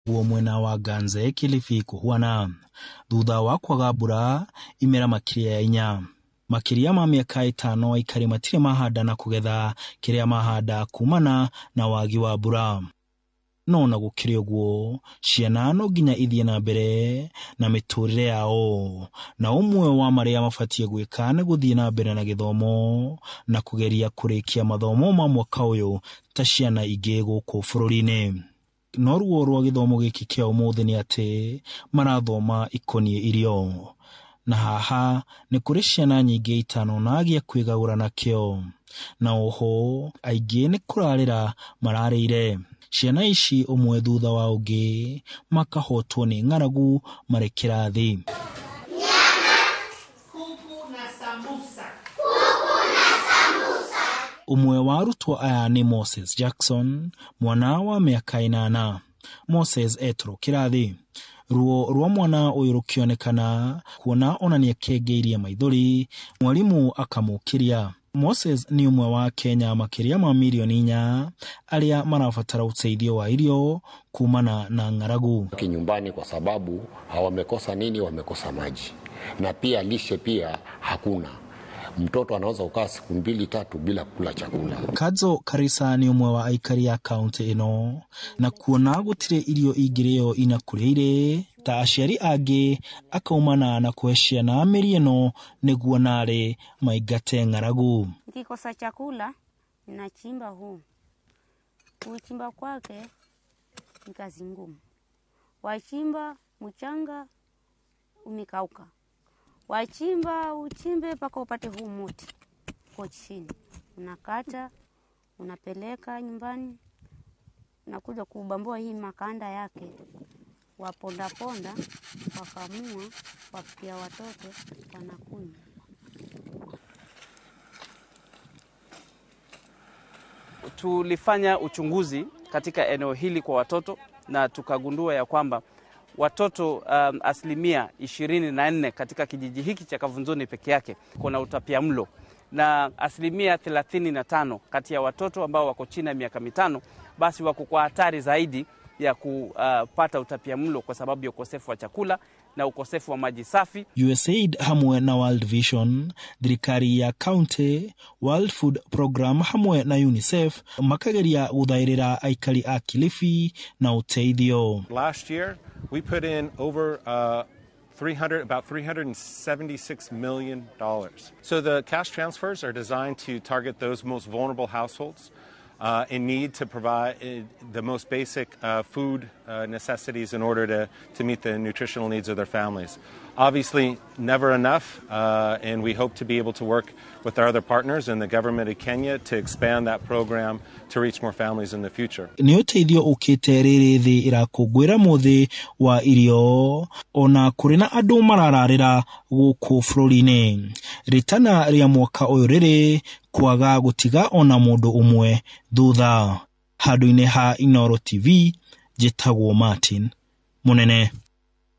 Guo mwena wa Ganze, Kilifi kũhuana thutha wa kwaga mbura imera makĩria ya 4. Makĩria ma mĩaka 5 aikari matirĩ mahanda na kũgetha kĩrĩa mahanda kumana na wagi wa mbura. No ona gũkĩrĩ ũguo, ciana no nginya ithiĩ na mbere na mĩtũrĩre yao, na ũmwe wa marĩa mabatiĩ gwĩka nĩ gũthiĩ na mbere na gĩthomo na kũgeria kũrĩkia mathomo ma mwaka ũyũ ta ciana ingĩ gũkũ bũrũri-inĩ. No ruo rwa gĩthomo gĩkĩ kĩa ũmũthĩ nĩ atĩ marathoma ikoniĩ irio, na haha nĩ kũrĩ ciana nyingĩ itanona gĩa kwĩgagũra nakĩo, na oho aingĩ nĩ kũrarĩra mararĩire. Ciana ici ũmwe thutha wa ũngĩ makahotwo nĩ ng'aragu marĩ kĩrathi. Kuku na sambusa. Ũmwe wa arutwo aya nĩ Moses Jackson, mwana wa mĩaka 8. Moses etũrwo kĩrathi. Ruo rwa mwana ũyũ rũkĩonekana kuona ona nĩakengeirie maithori, mwarimũ akamũkĩria. Moses nĩ ũmwe wa Kenya makĩria ma mirioni 4 arĩa marabatara ũteithio wa irio kumana na ng'aragu. Nyumbani kwa sababu wamekosa nini? Wamekosa maji na pia lishe pia hakuna. Mtoto anaweza kukaa siku 2 3 bila kula chakula. Kadzo Karisa nĩ ũmwe wa aikari a kaunti ĩno, na kuona gũtirĩ irio ingĩrĩo ina kũrĩa irĩ ta aciari angĩ, akaumana na kũhe ciana mĩri ĩno nĩguo narĩ maingate ng'aragu. Nikikosa chakula ninachimba huu, kuchimba kwake ni kazi ngumu, wachimba mchanga umekauka, wachimba uchimbe mpaka upate huu muti uko chini, unakata unapeleka nyumbani, nakuja kubambua hii makanda yake, waponda ponda, wakamua, wapikia watoto wanakunywa. Tulifanya uchunguzi katika eneo hili kwa watoto na tukagundua ya kwamba watoto 24% katika kijiji hiki cha Kavunzuni peke yake kuna utapiamlo, na 35% kati ya watoto ambao wako chini ya miaka 5 basi wako kwa hatari zaidi ya kupata utapiamlo kwa sababu ya ukosefu wa chakula na ukosefu wa maji safi. USAID hamwe na World Vision, thirikari ya county, World Food Program hamwe na UNICEF makageria guthairira aikari a Kilifi na uteithio. Last year we put in over about $376 million. So the cash transfers are designed to target those most vulnerable households in need to provide the most basic food necessities in order to meet the nutritional needs of their families. Obviously, never enough, and we hope to be able to work with our other partners and the government of Kenya to expand that program to reach more families in the future. Nĩ ũteithio ũkĩte rĩrĩ thĩ ĩrakũngũĩra mũthĩ wa irio ona kũrĩ na andũ marararĩra gũkũ bũrũri-inĩ. Rĩtana rĩa mwaka ũyũ rĩrĩ kwaga gũtiga ona mũndũ ũmwe thutha. Handũ-inĩ ha Inooro TV, njĩtagwo Martin Mũnene.